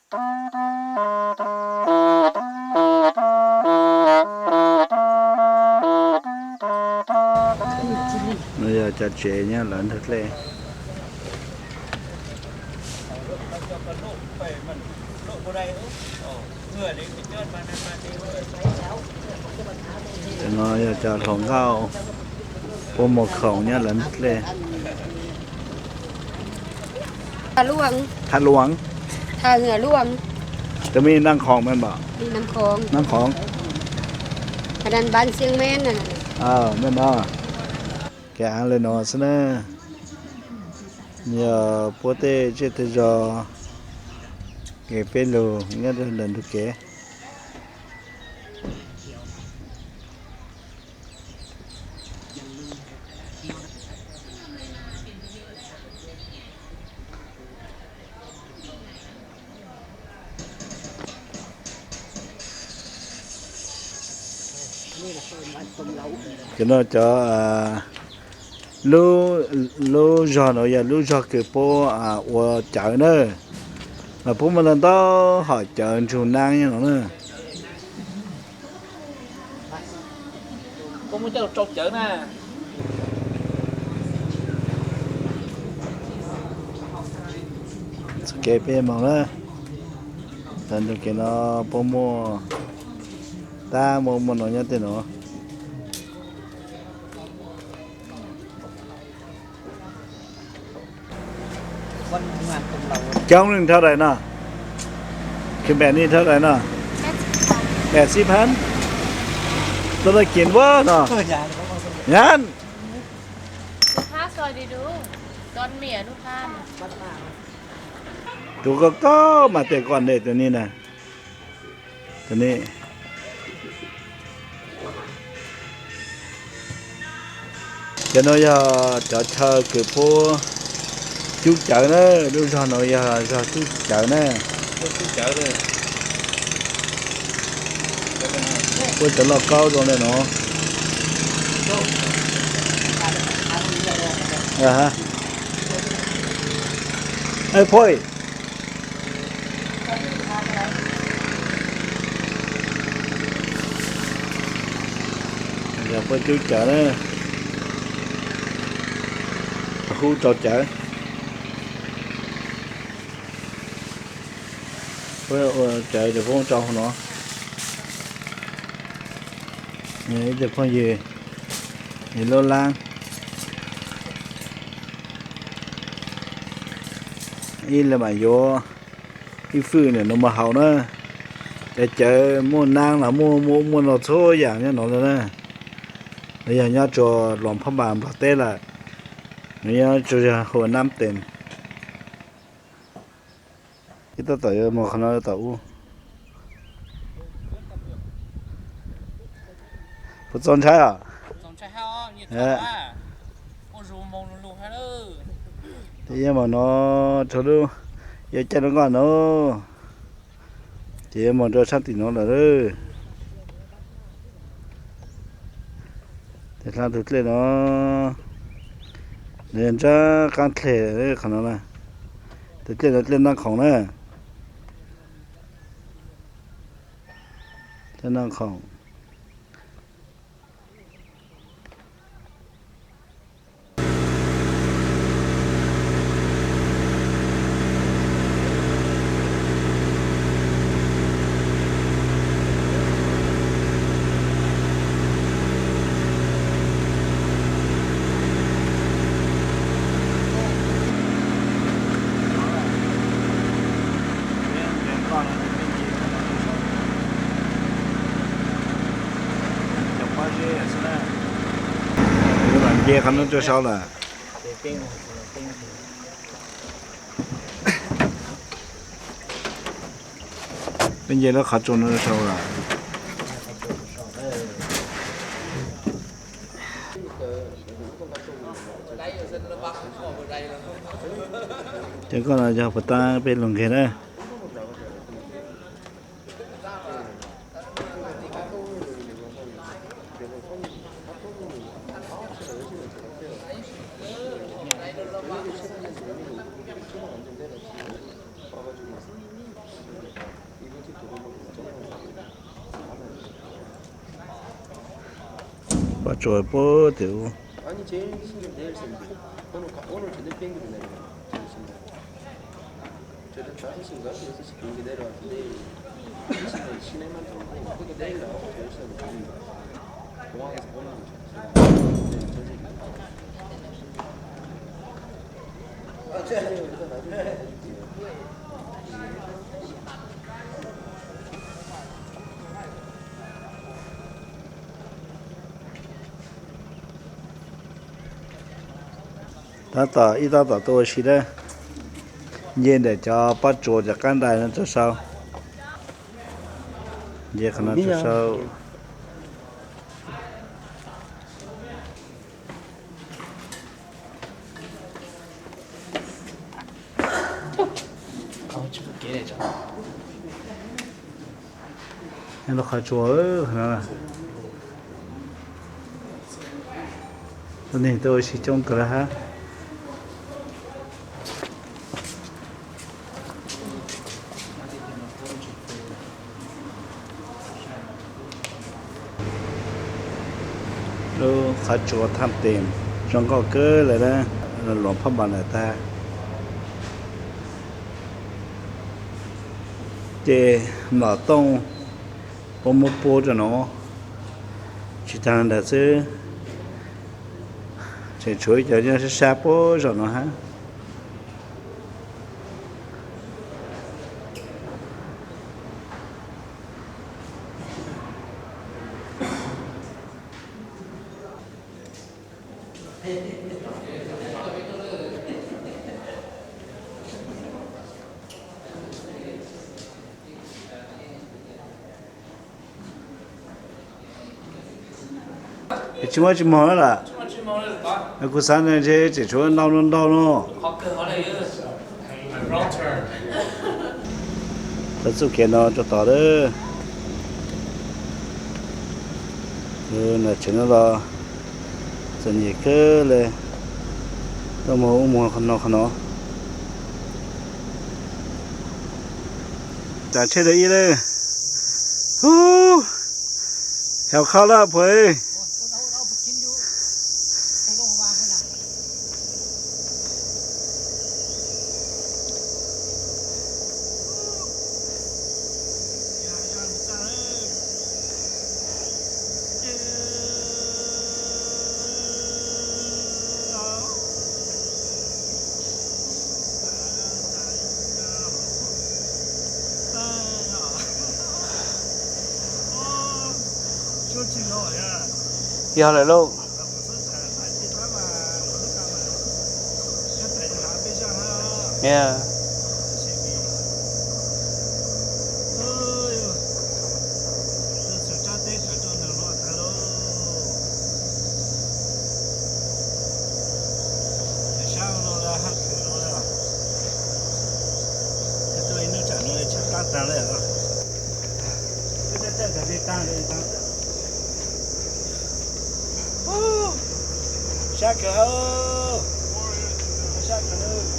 No yog cov tsev nyob lawv ntug dlej. Cov no yog cov hluas nkauj puab muag khoom nyob lawv ntug dlej. Thaj Luam. Tus me Naj Khoom me npam? Naj Khoom. Mej no, kev aav le no xwb na. Yog puab tej zej tej zos kev peb lug nyob rau ntawm ntug kev. Cov no cov, lub zog no yog lub zog kws puab ua cawv na, mas puab muaj ntau ntau hom cawv nrug naab nyob no na. Txoj kev peb moog na, txoj kev no puab muaj, tab muaj muaj no nyob tej no. Coob leej thab dais no, khwv npam ni thab dais no, npam xib phan, tau dais kiv npuab no, nyan. Tus koj koj mas tes koj ntes tus ni na, tus ni. Cov no yog cov chaw kws puab cub cawv na, lub zog no yog zog cub cawv na. Puab cov lauj kaub zoo le no. Phoj, yog puab cub cawv na, hub rau cawv. Puab ua cawv ces puab rau hauv no. Ib tug phooj ywg, lub laab, ib le maam yuav ib fwj nim no mus haus na. Cov cawv muaj naab los muaj, muaj, muaj no txhua yaam nyob no lawm na. Nov yog nyob rua Luas Phab Npas Nplog teb lawm. Nov nyob rua yog hu ua Nam Tees. Ib tab tom yuav moog qhov no tom ub. Puas txaus ntshai os? Tes yuav moog no rua lub, yuav caij lub nkoj no, ces yuav moog rua saab tim no lawm. Tes hlab tug dlej no, nws nraab qaab dlej qhov no na. Tus dlej no dlej Naj Khoom na. Dlej Naj Khoom. Nce qhov no rua sau lawm. Peb nce lub qhov tsua no rua sau lawm. Cov koj no yog puas tab peb lug nqeg na. Qhov tsua puag tim ub. Tab tom ib tab tom tuaj ua si na, nce ntawm cov pob tsuas cov qab ntais no tuaj sau. Nce qhov no tuaj sau. Nyob rau qhov tsua, tuaj neeg tuaj ua si coob kawg lawm hab. Lub qhov tsua Thaj Teem zoo nkauj kawg lawm na, luam phab npas lawm tag. Ces mlom tooj puab muab pub rau no, tsis tag ntawd xwb, tseem tshuav ib cov nyob sab sab puag zos no hab. Tsis muaj tsis mog na lam. Kuv xav ntshe tseem tshuav ntau ntau no. Tau txuj kev no rau tod lawm. Nam tsev no los txom nyem kawg le, tuaj muag ub muag qhov no qhov no. Tsav tsheb rau ib lawm. Hub, hev qhov lawm puas. Yog lawm lauj. Sab kawg, sab kawg.